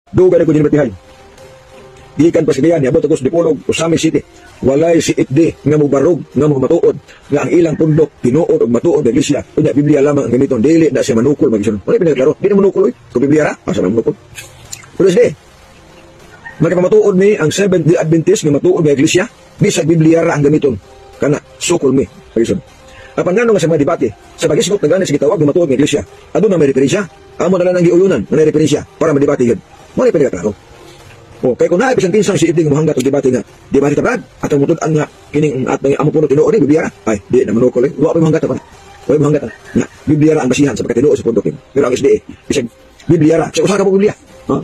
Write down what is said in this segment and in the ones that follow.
Duga na ko dinibatihay. Gikan pa sa Cagayan, niabot ako sa Dipolog, Ozamiz City. Walay si itdi nga mubarog, nga matuod, nga ang ilang pundok, tinuod og matuod nga iglesia. Unya, Biblia lamang ang gamiton, dili na siya manukol, mag Wala pinagklaro, di na manukol, oy. Kung Biblia ra, asa man manukol? Pero sige, magpamatuod mi ang Seventh-day Adventist nga matuod nga iglesia, bisag Biblia ra ang gamiton. Kana, sukol mi, mag Apan ngano nga sa mga debate, sa pagisgot na gani sa gitawag nga matuod nga iglesia, aduna may referensya, amo na lang ang giuyunan nga may referensya para madebate yun. Mo ni pinagaklaro. O, kay kung naay bisan kinsang si Ibling mohanggat og debate nga, debate ta Brad, atong mutud-an nga kining at amo puno tinuod ni Biblia ra. Ay, di na manukol eh. Wa pa mohanggat pa. Wa mohanggat na. Na Biblia ra ang basihan sa pagkatinuod sa pundok. Pero ang SDA, bisag Biblia ra, sa usa ka mo Biblia. Ha?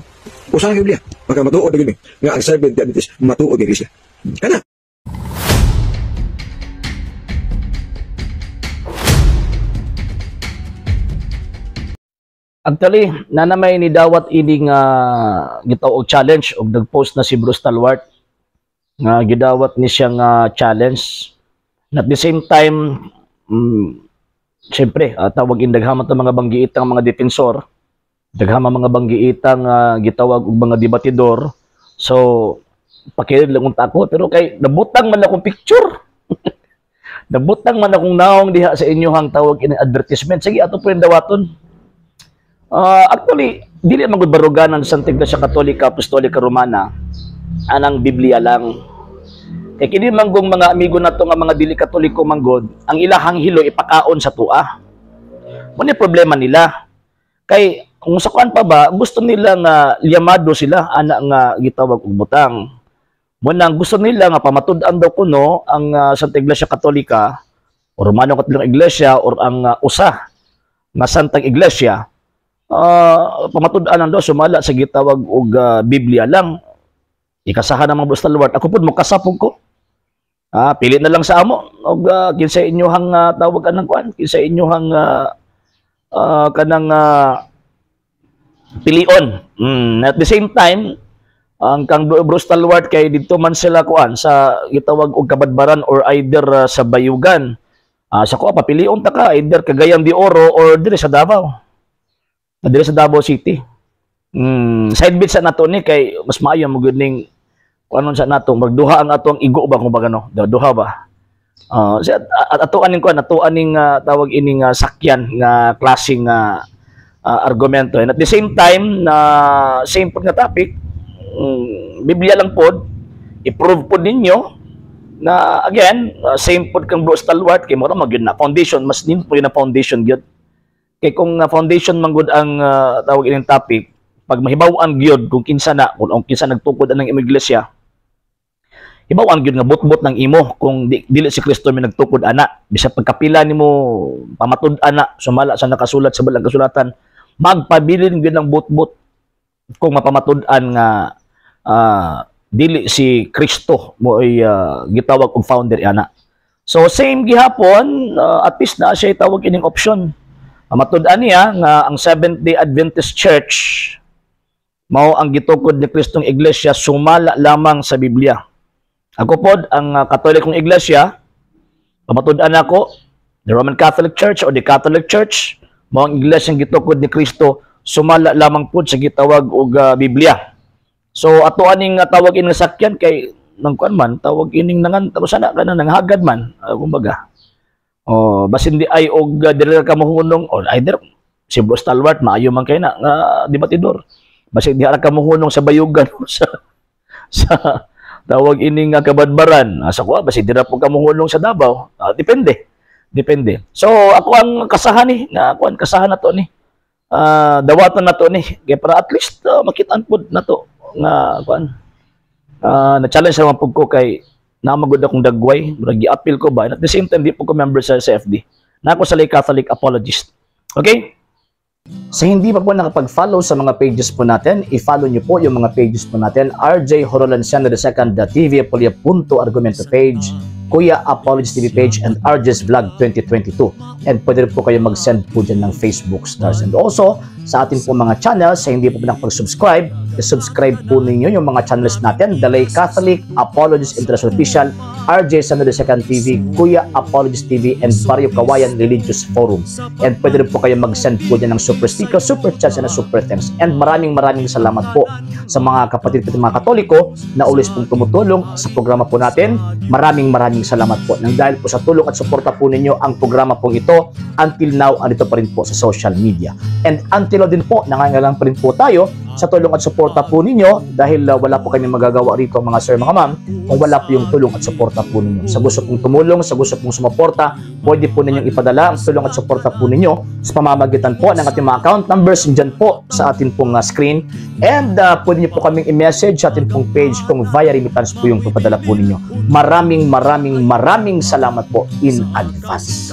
Usa ka Biblia. Maka matuod na gyud mi nga ang Seventh-day Adventist matuod nga iglesia. Kana. Actually, nanamay ni dawat ini nga gitaw og challenge og nagpost na si Bruce Talwart nga gidawat ni siya nga challenge. And at the same time, siyempre, tawag in daghaman ta mga banggiitang mga defensor, daghaman mga banggiitang gitawag og mga debatidor. So, pakilig lang unta ako, pero kay nabutang man akong picture. Nabutang man akong naong diha sa inyohang tawag in advertisement. Sige, ato po yung dawaton. Actually, dili man gud baruganan sa Santa Iglesia Katolika Apostolika Romana anang Biblia lang. Kay kini manggong mga amigo nato nga mga dili Katoliko manggod, ang ilahang hilo ipakaon sa tua. Mo ni problema nila. Kay kung sa kuan pa ba, gusto nila nga liyamado sila ana nga gitawag og butang. Mo nang gusto nila nga pamatud-an daw kuno ang Santa Iglesia Katolika o Romano Katolikong Iglesia or ang usa nga Santang Iglesia. Pamatud-an ang daw sumala sa gitawag og Biblia lang. Ikasahan ng mga Bruce Talwart. Ako pud mokasapog ko. Pili na lang sa amo og kinsa inyohang tawag anang kuan, kinsa inyohang kanang pilion. At the same time, ang kang Bruce Talwart kay didto man sila kuan sa gitawag og Kabadbaran or either sa Bayugan. Sa kuan papilion ta ka either Cagayan de Oro or dire sa Davao. Dire sa Davao City. Side bit sa nato ni kay mas maayo mo gud ning kuanon sa nato magduha ang atong igo ba kung baga no. Duha ba? Ato aning kuan, ato aning tawag ining sakyan nga klaseng argumento. And at the same time na same pod nga topic, Biblia lang pod, i-prove pod ninyo na again, same pod kang Bruce Talwart kay mura magyud na foundation, mas nin po na foundation gyud. Kay kung foundation man gud ang tawag ining topic, pag mahibaw-an gyud kung kinsa na, kung kinsa nagtukod anang imong iglesia, hibaw-an gyud nga butbot ng imo kung dili si Kristo may nagtukod ana. Bisag pagkapila nimo pamatud-an na sumala sa nakasulat sa balang kasulatan, magpabilin gyud ng butbot kung mapamatud-an nga dili si Kristo mo ay gitawag og founder ana. So same gihapon, at least na siya tawag ining option. Matud-an niya nga ang Seventh-day Adventist Church mao ang gitukod ni Kristong Iglesia sumala lamang sa Biblia. Ako pod ang Katolikong Iglesia, pamatud-an ako the Roman Catholic Church or the Catholic Church mao ang iglesia ang gitukod ni Kristo sumala lamang pod sa gitawag og Biblia. So ato aning tawag ining sakyan kay nang kuan man tawag ining nangan sana kana nanghagad man kumbaga. Oh, basin di ay og dili ka mohunong or either si Bruce Talwart maayo man kay na nga debatidor. Basin di ra ka mohunong sa Bayugan sa sa tawag ining Kabadbaran. Sa kuha basin di ra po ka mohunong sa Davao. Depende. Depende. So ako ang kasahan ni nga kuan kasahan na to ni. Dawatan na to ni kay para at least makitaan pud nato nga kuan. Na-challenge naman pud ko kay namagod akong dagway, murag gi-appeal ko ba, and at the same time di po ko member sa CFD. Na ako sa lay Catholic apologist. Okay? Sa hindi pa po nakapag-follow sa mga pages po natin, i-follow nyo po yung mga pages po natin, RJ Horolanciano II, TV Apolia punto Argumento page, Kuya Apologist TV page, and RJ's Vlog 2022. And pwede rin po kayo mag-send po dyan ng Facebook stars. And also, Sa atin po mga channels, sa hindi po nakapag-subscribe, subscribe po ninyo yung mga channels natin: The Lay Catholic, Apologist International Official, RJ San Second TV, Kuya Apologist TV, and Barrio Kawayan Religious Forum. And pwede rin po kayo mag-send po dyan ng super sticker, super chats, and super thanks. And maraming maraming salamat po sa mga kapatid po, mga Katoliko na always pong tumutulong sa programa po natin. Maraming maraming salamat po. Nang dahil po sa tulong at suporta po ninyo, ang programa pong ito until now andito pa rin po sa social media. And until now din po, nangangailangan pa rin po tayo sa tulong at suporta po ninyo dahil wala po kami magagawa rito, mga sir, mga ma'am, kung wala po yung tulong at suporta po ninyo. Sa gusto pong tumulong, sa gusto pong sumuporta, pwede po ninyong ipadala ang tulong at suporta po ninyo sa pamamagitan po ng ating mga account numbers dyan po sa atin pong screen. And pwede niyo po kaming i-message sa atin pong page kung via remittance po yung papadala po ninyo. Maraming maraming maraming salamat po in advance.